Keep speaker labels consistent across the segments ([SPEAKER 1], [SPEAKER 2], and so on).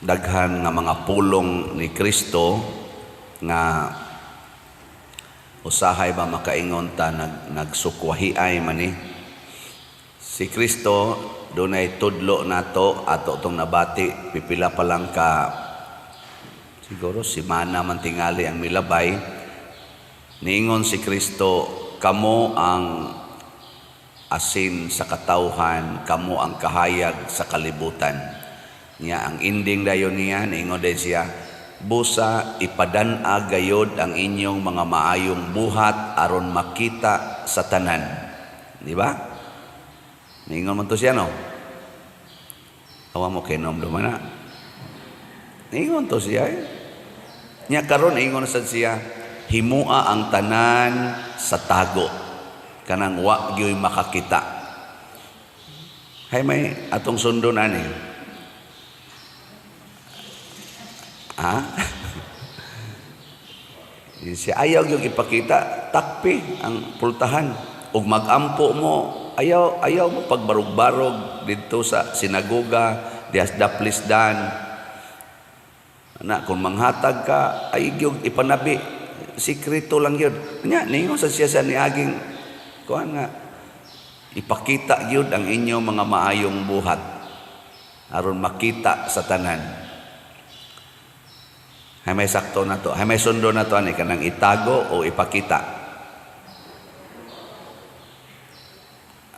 [SPEAKER 1] Daghan nga mga pulong ni Kristo nga usahay ba makaingon ta nagsukwahiay man ni. Si Kristo dunay tudlo nato, ato tong nabati pipila pa lang ka siguro simana man tingali ang milabay. Niingon si Kristo, "Kamo ang asin sa katawhan, kamo ang kahayag sa kalibutan." Nya ang ending dayon niya, niingon din siya, "Busa ipadan-a gayod ang inyong mga maayong buhat aron makita sa tanan." Di ba? Niingon man to siya, no? Awa mo kinom na. Niingon to siya eh. Nya karon ingon sad siya, "Himua ang tanan sa tago, kanang wa gyoy makakita." Hay may atong sundon ani. Ha? Siya ayaw yung ipakita, takpi ang pultahan. Ug magampo mo, ayaw ayaw mo pagbarog-barog didto sa sinagoga, dias daplisdan. Na kung manghatag ka, ay gyud ipanabi, sikreto lang yun. Nya ningon sa siya sa niaging kuan nga ipakita gyud ang inyong mga maayong buhat aron makita sa tanan. Hay may sakto na to. Hay may sundo na to ani, kanang itago o ipakita.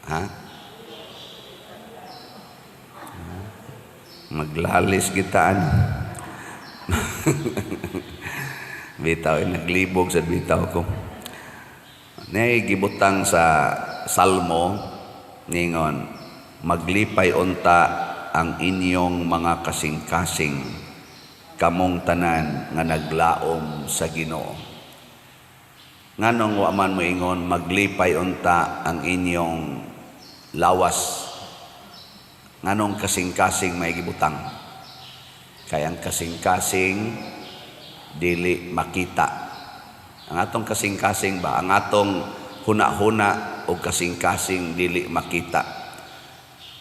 [SPEAKER 1] Ha? Maglalis gitaan. Bitaw, eh, naglibog sa bitaw ko. Nay gibutang sa Salmo, ningon, "Maglipay unta ang inyong mga kasing-kasing, kamong tanan nga naglaom sa Ginoo." Nganong wa man moingon, "Maglipay unta ang inyong lawas"? Nganong kasing-kasing may gibutang? Kay ang kasing-kasing dili makita. Ang atong kasing-kasing ba, ang atong huna-huna o kasing-kasing dili makita.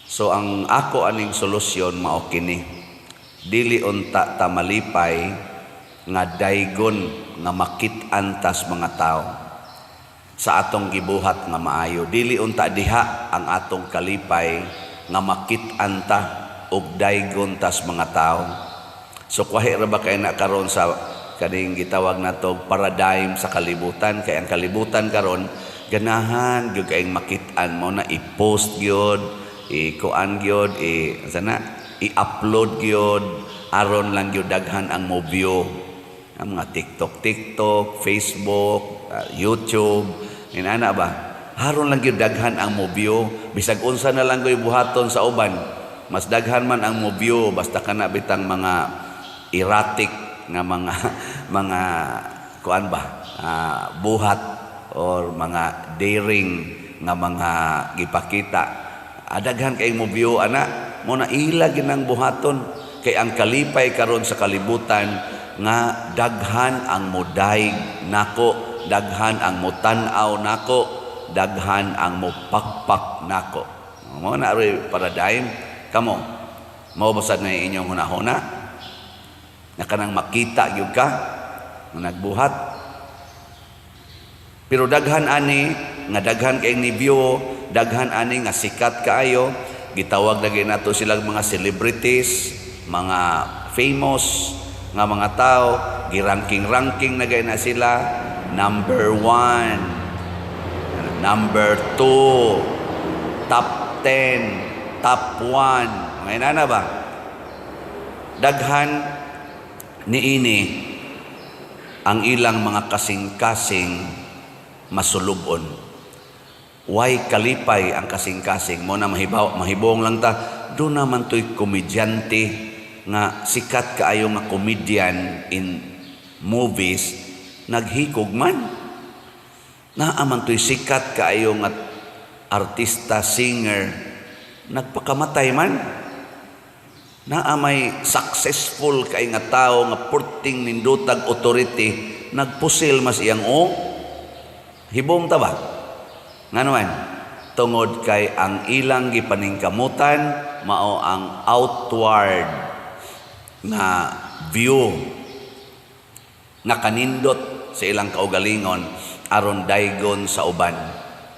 [SPEAKER 1] So ang ako aning solusyon mao kini. Dili unta ta malipay nga daygon nga makit-an tas mga tao sa atong gibuhat nga maayo. Dili unta diha ang atong kalipay nga makit-an ta og daygon tas mga tao. So kwahi ra ba kay na karon sa kaning gitawag nato paradigm sa kalibutan, kay ang kalibutan karon ganahan gyud kayong makit-an mo na i-post gyud, i-kuan gyud, i sana i-upload gyud aron lang gyud daghan ang mo view. Ang mga TikTok, TikTok, Facebook, YouTube, inana ba? Aron lang gyud daghan ang mo view, bisag unsa na lang gyud buhaton sa uban. Mas daghan man ang mo view basta kana bitang mga erratic nga mga mga kuan ba, buhat or mga daring nga mga gipakita. Adaghan kay mo view ana mo na ila ginang buhaton, kay ang kalipay karon sa kalibutan nga daghan ang modaig nako, daghan ang motan-aw nako, daghan ang mopakpak nako. Mo na roy paradigm kamo. Mao basad na inyong hunahuna na kanang makita gyud ka nga nagbuhat. Pero daghan ani nga daghan kay ni view, daghan ani nga sikat kaayo, gitawag lagi nato silang mga celebrities, mga famous nga mga tao, giranking-ranking na gay na sila, number 1, number 2, top 10, top 1. May nana ba? Daghan niini ang ilang mga kasing-kasing masulubon. Why kalipay ang kasing-kasing mo na mahibaw, mahibong lang ta do naman to'y komedyante nga sikat kaayo nga comedian in movies, naghikog man. Naa man to'y sikat kaayo nga artista, singer, nagpakamatay man. Naa may successful kay nga tao nga porting nindutag authority, nagpusil mas iyang o hibong ta ba? Ngano man? Tungod kay ang ilang gipaningkamutan mao ang outward Nga view nga kanindot sa ilang kaugalingon aron daygon sa uban.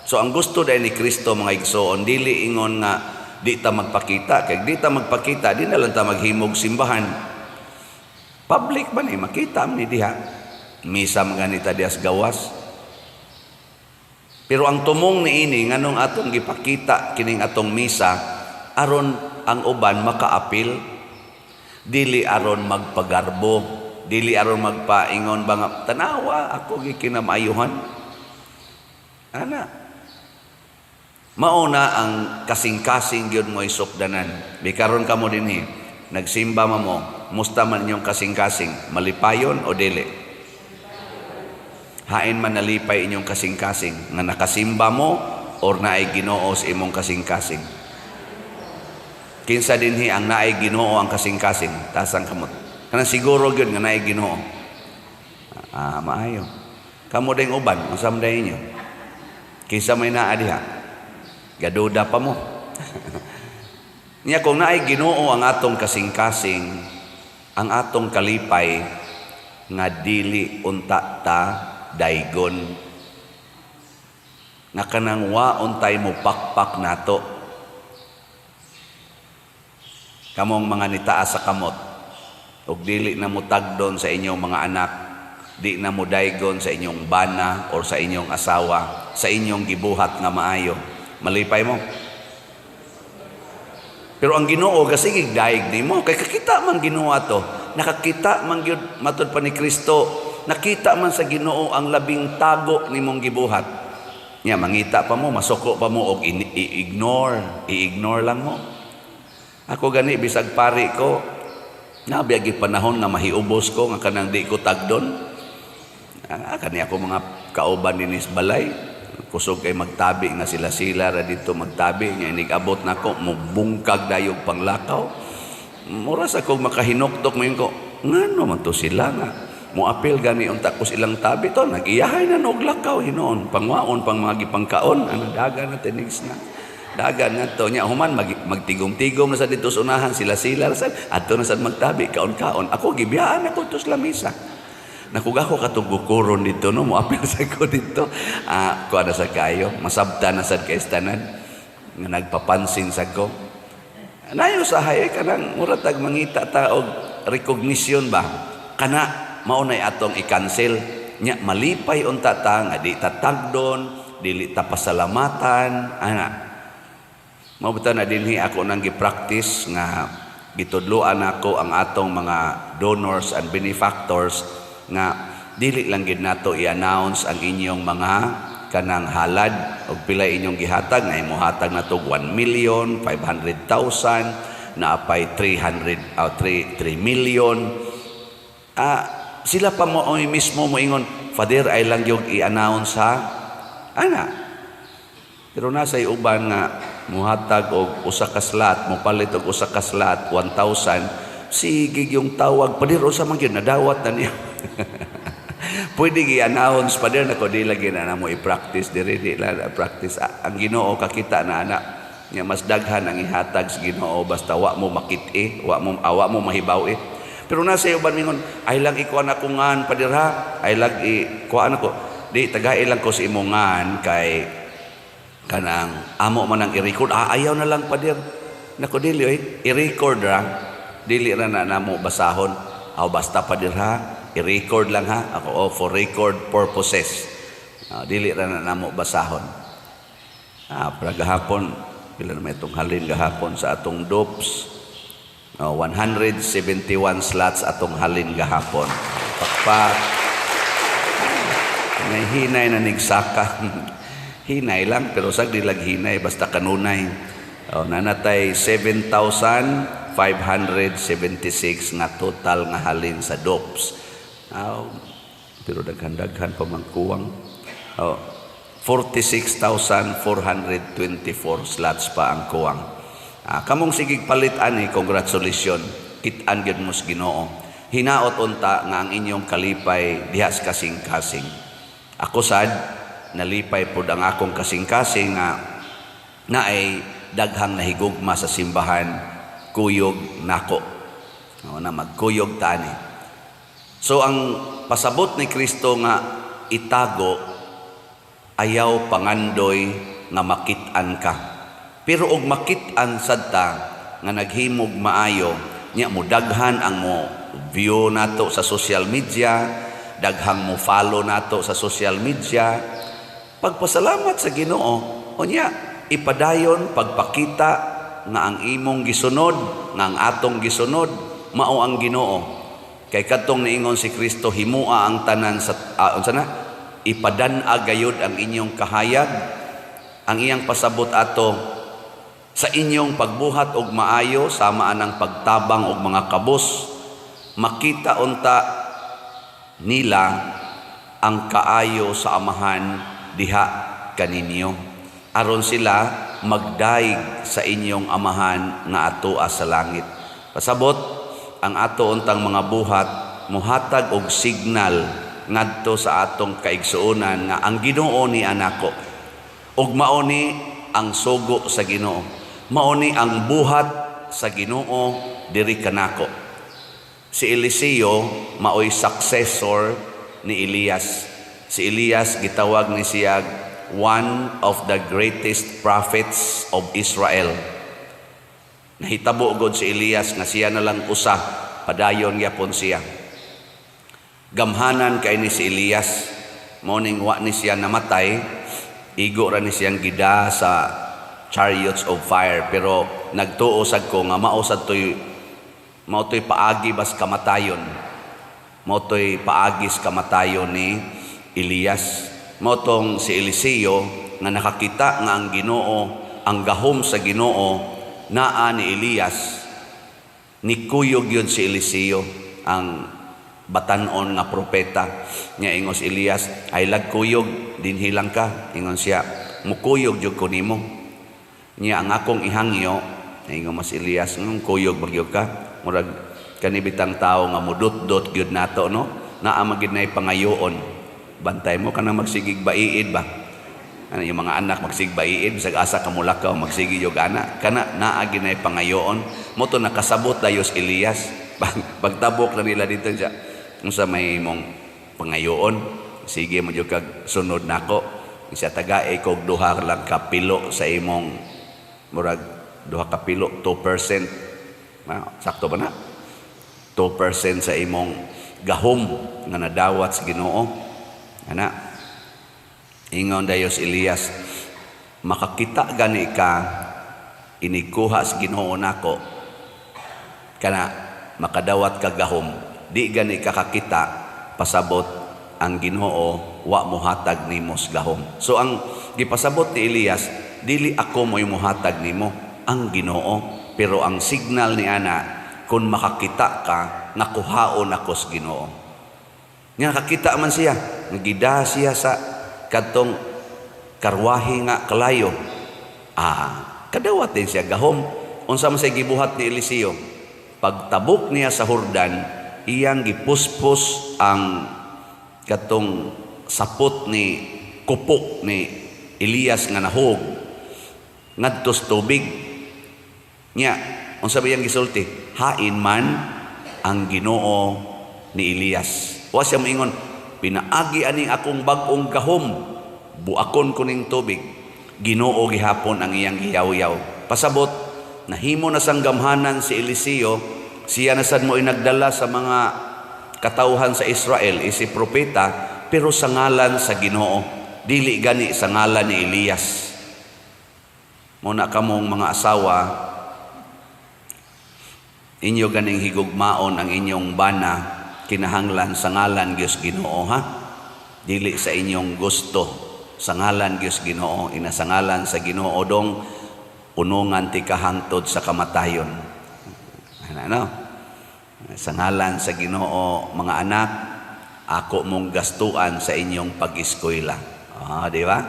[SPEAKER 1] So ang gusto dahil ni Kristo, mga igsoon, dili ingon nga di ta magpakita, kay di ta magpakita, di na lang ta maghimog simbahan. Public ba ni makita man ni diha. Misa mga nita diha sa gawas. Pero ang tumong niini, nganong atong gipakita kining atong misa, aron ang uban makaapil, dili aron magpagarbo, dili aron magpaingon ba nga tanawa ako gikinamaayuhan. Ana. Mauna ang kasing-kasing gyud mo isukdanan. Bikaron kamo dinhi, nagsimba ma mo, musta man inyong kasing-kasing, malipayon o dili? Hain man nalipay inyong kasing-kasing nga nakasimba mo or naay Ginoo sa imong kasing-kasing? Kinsa dinhi ang naay Ginoo ang kasing-kasing? Taas ang kamot. Kanang siguro gyud nga naay Ginoo. Ah, maayo. Kamo ding uban, unsa man inyo? Kinsa may naa diha? Gaduda pa mo. Nya kung naay Ginoo ang atong kasing-kasing, ang atong kalipay nga dili unta ta daygon. Nga kanang wa untay mo pakpak nato. Kamong mga nitaas sa kamot ug dili na mo tagdon sa inyong mga anak, di na mo daygon sa inyong bana or sa inyong asawa, sa inyong gibuhat nga maayo. Malipay mo. Pero ang Ginoo gasigig daig nimo kay kakita man Ginoo ato. Nakakita man gyud, matud pa ni Kristo, nakita man sa Ginoo ang labing tago nimong gibuhat. Nya mangita pa mo, masuko pa mo og i-ignore, i-ignore lang mo. Ako gani, bisag pari ko, nabiyagi panahon nga mahiubos ko nga kanang di ko tagdon. Ah, kani ako mga kauban dinhi sa balay. Kusog kay magtabi nga sila-sila ra dito magtabi nga inig-abot nako mubungkag dayog panglakaw. Mura sa kog makahinuktok mo ko, ngano man to sila nga moapil gani unta ko ilang tabi to, nag-iyahay na og lakaw hinuon pangwaon pang mga gipangkaon, ano, dagan na tinigs na dagan nga to. Nya human magtigom-tigom na sa dito sa unahan, sila-sila sa adto na sad magtabi, kaon-kaon. Ako gibiyaan ako to sa lamisa. Nakuga ko katong gukuron dito, no, moapil sa ko dito. Ah, kuha na sa kayo, masabta na sad kay tanan nga nagpapansin sa ko. Nayo sa hay kanang mura tag mangita ta og recognition ba. Kana mao nay atong i-cancel. Nya malipay unta ta nga di ta tagdon, dili ta pasalamatan, ana. Mao bitaw na dinhi ako nang gi-practice nga gitudloan nako ang atong mga donors and benefactors nga dili lang gid nato i-announce ang inyong mga kanang halad og pila inyong gihatag. Nga imo hatag nato 1 million 500,000, naapay 300, 3 3 million. Ah, sila pa mo oy mismo moingon, "Father, ay lang yung i-announce ha," ana. Pero nasa uban nga muhatag og usa ka slot, mopalit og usa ka slot 1,000, sige yung tawag, "Pader, usa man gyud nadawat na niya? Pwede gi-announce, Pader." Nako, di lagi na namo i-practice diri, di lang na practice. Ah, ang Ginoo kakita na ana. Nya mas daghan ang ihatag sa Ginoo basta wa mo makit-i, wa mo awa mo mahibaw eh. Pero nasa uban mingon, "Ay lang ikuan ako ngan, Pader ha, ay lang ikuan ako." Di tagai lang ko sa imong ngan kay kanang amo man ang i-record. "Ah, ayaw na lang, Pader." Nako, dili oy, i-record ra. Dili ra na namo basahon. "Aw, basta, Pader ha, i-record lang ha." Ako, "Oh, for record purposes." Ah, dili ra na namo basahon. Ah, para gahapon, pila na may itong halin gahapon sa atong dopes? Oh, 171 slots atong halin gahapon. Pakpak. May hinay na nigsaka. Hinay lang, pero sa di lang hinay, basta kanunay. Oh, nanatay 7,576 nga total nga halin sa dopes. Oh, pero daghan-daghan pa man kuwang. Oh, 46,424 slots pa ang kuwang. Ah, kamong sigig palit ani, congratulations. Kit-an gyud mo sa Ginoo. Hinaot unta nga ang inyong kalipay diha sa kasing-kasing. Ako sad nalipay pod ang akong kasing-kasing nga naay daghang nahigugma sa simbahan kuyog nako. No, na magkuyog tani. So ang pasabot ni Kristo nga itago, ayaw pangandoy nga makit-an ka. Pero og makit-an sad ta nga naghimog maayo, nya mo daghan ang mo view nato sa social media, daghang mo follow nato sa social media, pagpasalamat sa Ginoo, unya ipadayon pagpakita nga ang imong gisunod, nga ang atong gisunod mao ang Ginoo. Kay kadtong niingon si Kristo, himua ang tanan sa unsa na, ipadan-a gayud ang inyong kahayag. Ang iyang pasabot ato, sa inyong pagbuhat og maayo, sama anang pagtabang og mga kabus, makita unta nila ang kaayo sa Amahan diha kaninyo, aron sila magdaig sa inyong Amahan nga atoa sa langit. Pasabot, ang ato untang mga buhat muhatag og signal ngadto sa atong kaigsuonan nga ang Ginoo ni anako ug mao ni ang sugo sa Ginoo, mao ni ang buhat sa Ginoo diri kanako. Si Eliseo maoy successor ni Elias. Si Elias, gitawag ni siya one of the greatest prophets of Israel. Nahitabo god si Elias nga siya na lang usa, padayon gyapon siya. Gamhanan kay ni si Elias, mao ning wa ni siya namatay, igo ra ni siyang gida sa chariots of fire, pero nagtuo sad ko nga mao toy paagi bas kamatayon. Mao toy paagi sa kamatayon ni Elias. Mao tong si Eliseo nga nakakita nga ang Ginoo, ang gahom sa Ginoo naa ni Elias, nikuyog yun si Eliseo, ang batanon nga propeta. Nya ingon si Elias, "Ay lagkuyog, dinhi lang ka." Ingon siya, "Mukuyog jud ko nimo. Nya ang akong ihangyo." Ingon mas Elias, "Ngong kuyog magyud ka?" Murag kani bitang tao nga mudot-dot gyud nato, no, naa magid nay pangayoon. Bantay mo kanang magsigig baiid ba, ano, yung mga anak magsigig baiid, bisag asa ka mulakaw magsige yung ana kana, naa gyud nay pangayoon mo to. Nakasabot dayos Elias. Pagtabok na nila dito siya, "Unsa may imong pangayoon? Sige mo jud kag sunod nako." Siya, "Tagae kog duha lang ka pilo sa imong," murag duha ka pilo, 2%. Na, sakto ba na 2% sa imong gahom nga nadawat sa Ginoo, ana? Ingon dayos Elias, "Makakita gani ka inigkuha sa Ginoo nako kana makadawat ka gahom. Di gani ka kakita, pasabot ang Ginoo wa mohatag nimo sa gahom." So ang gipasabot ni Elias, dili ako mo'y mohatag nimo, ang Ginoo. Pero ang signal ni ana, kung makakita ka nga kuhaon ako sa Ginoo. Nga nakakita man siya, nagida siya sa kadtong karwahe nga kalayo. Ah, kadawat din siya gahom. Unsa man siya gibuhat ni Eliseo? Pagtabok niya sa Hordan, iyang gipuspos ang katong sapot ni kupo ni Elias nga nahog ngadto sa tubig. Nya, unsa ba iyang gisulti? "Hain man ang Ginoo ni Elias." Wa siya moingon, "Pinaagi ani akong bag-ong gahom, buakon ko ning tubig." Ginoo gihapon ang iyang giyaw-yaw. Pasabot, nahimo na sang gamhanan si Eliseo, siya na sad mo inagdala sa mga katawhan sa Israel, isi propeta, pero sa ngalan sa Ginoo, dili gani sa ngalan ni Elias. Muna kamong mga asawa, inyo ganing higugmaon ang inyong bana, kinahanglan sa ngalan Dios Ginoo, ha. Dili sa inyong gusto, sa ngalan Dios Ginoo, ina sa ngalan sa Ginoo dong punungan ti kahangtod sa kamatayon. Ano, ano? Sa ngalan sa Ginoo, mga anak, ako mong gastuan sa inyong pag-eskwela. Ah, di ba?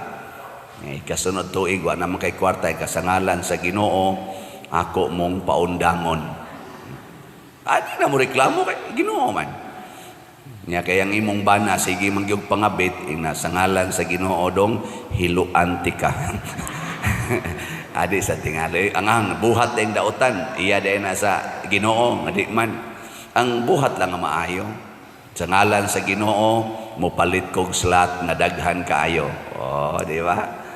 [SPEAKER 1] Eh, kasunod tuig, wa naman kay kwarta, kasangalan sa Ginoo, ako mong paundangon. Ah, di na mo reklamo kay Ginoo man. Nya kay ang imong bana sige mangyug pangabit, ina sa ngalan sa Ginoo dong hiluan ti ka. Adi sa tingali ang buhat ang dautan, iya day na sa Ginoo nga di man. Ang buhat lang ang maayo. Sa ngalan sa Ginoo, mopalit kog slot nga daghan kaayo. Oh, di ba?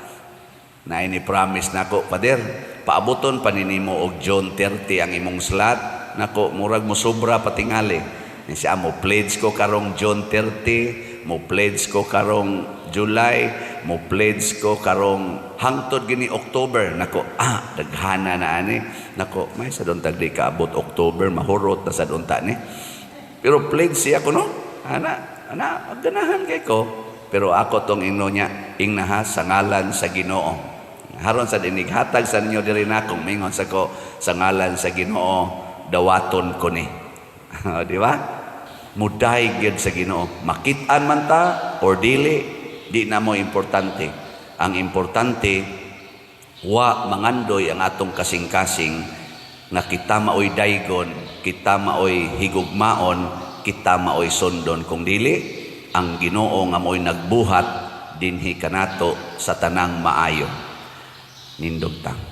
[SPEAKER 1] Na ini promise nako, "Pader, paabuton pa nimo og June 30 ang imong slot." Nako, murag mo sobra patingali. Ni siya, mo pledge ko karong June 30, mo pledge ko karong July, mo pledge ko karong hangtod gini October. Nako, daghana na ani. Nako, may sa doon tagdi kaabot October, mahurot na sa doon ta ni. Pero pledge siya ko, no? Ana, ana, ganahan kay ko. Pero ako tong ingno niya, ingnaha sa ngalan sa Ginoo. Haron sa dinig hatag sa ninyo diri na kung mingon sa ko sa ngalan sa Ginoo, dawaton ko ni. Di ba? Muday gyud sa Ginoo. Makit-an man ta or dili, di na mo importante. Ang importante, wa mangandoy ang atong kasing-kasing nga kita maoy daygon, kita maoy higugmaon, kita maoy sundon. Kung dili, ang Ginoo nga maoy nagbuhat dinhi kanato sa tanang maayo. Nindog ta.